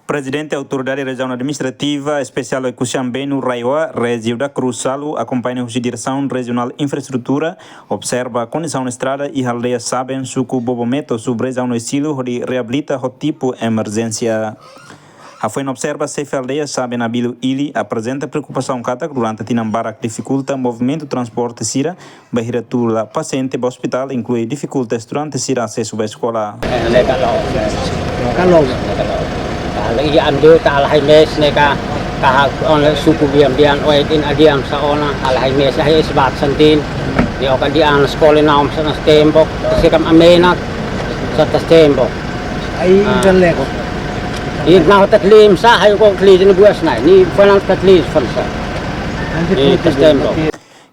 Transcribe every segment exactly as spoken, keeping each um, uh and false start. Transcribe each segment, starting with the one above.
Prezidente Autoridade Rejiaun Administrativa Espesiál Oekusi Ambenu, RAEOA, Régio da Cruz Salu, akompaña husi Diresaun Rejionál Infraestrutura, observa kondisaun estrada iha aldeia Saben, suku Bobometo, sub-rejiaun Oesilo, hodi reabilita ho tipu emerjénsia. Hafoin observa, xefe aldeia Saben Abílio Ili aprezenta preokupasaun katak durante tinan barak difikulta movimentu transporte sira, bainhira tuur pasiente ba ospitál, inklui difikulta estudante sira asesu ba eskola. Ne'e ka loos. Ka loos. Kalau iya andu ta alhai mes ne'e ka, ka ha ona suku bian-bian oe din adiam sa ona alhai mes ai esbat santin. Di oka di an skole naum sa nas tembok, se kam amena sa tas tembok. Ai Ah. Kan leko. Ini nah tak lim sa, hai ko kli ini buas nai. Ni fanan tak lim fan sa. Nanti Ni putus tas tembok.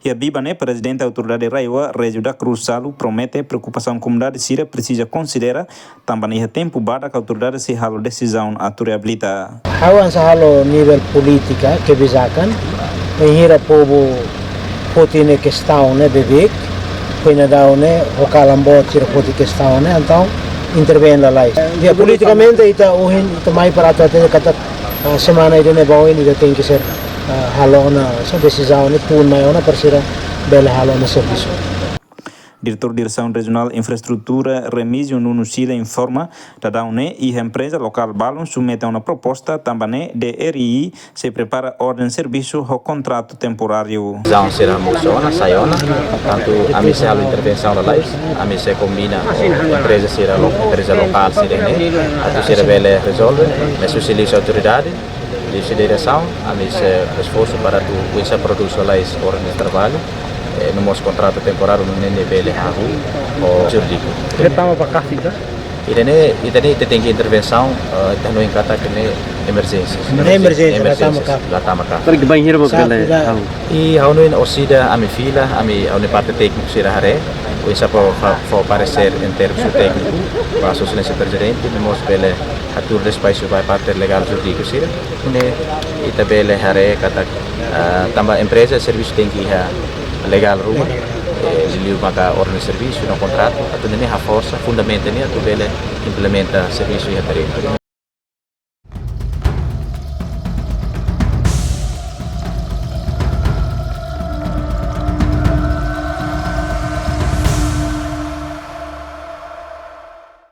Iha biban ne'e, Prezidente Autoridade RAEOA, Régio da Cruz Salu, promete preokupasaun komunidade sira presiza konsidera, tanba ne'e iha tempu badak autoridade sei halo desizaun atu reabilita. Ha'u hanesan halo nivel polítika, kebijakan, bainhira povu foti ne'e kestaun ne'e beibeik, foin daudaun ne'e, ho kalan boot sira foti kestaun ne'e, entaun intervein lalais. Ya, politikamente, ita ohin, ita mai para atu hatene katak, ah, semana ida-ne'e ba oin ita tenke ser, ah, halo ona, so desizaun ne'e tun mai ona para sira bele halo ona servisu. Diretór Diresaun Rejionál Infraestrutura, Remígio Nuno Sila, informa, daudaun ne'e iha empreza lokál balun submete ona proposta, tanba ne'e DRI sei prepara orden servisu ho kontratu temporáriu. Desizaun sira mosu ona, sai ona, tantu ami sei halo intervensaun lalais, ami sei kombina ho empreza sira lo-, empreza lokál sira-ne'e, atu sira bele rezolve, mas husi liuhusi autoridade, liuhusi diresaun, ami sei esforsu para atu oinsá prodús lalais orden de trabalho, eh, no mós kontratu temporáriu nune'e bele hahú ho jurídiku. Ita tama ba kasi ka? Ida-ne'e, ita-ne'e, ita tenke intervensaun, eh, ita hanoin katak ne'e emerjénsia. Ne'e emerjénsia, la tama kasi. La tama kasi. Para ke bainhira ba Sa-, bele la- hahú. I ha'u hanoin orsida ami fila, ami, ami parte tékniku sira haree, oinsá fó, fó, fó paresér em termus tékniku, ba Sua Exelénsia Prezidente, no mós bele hatuur despaxu ba parte legál jurídiku sira. Ne'e ita bele haree katak, ah, tanba empreza servisu tenke iha legál ruma, eh, liuliu maka orden servisu no kontratu, atu nune'e haforsa, fundamenta nia atu bele implementa servisu iha terrenu.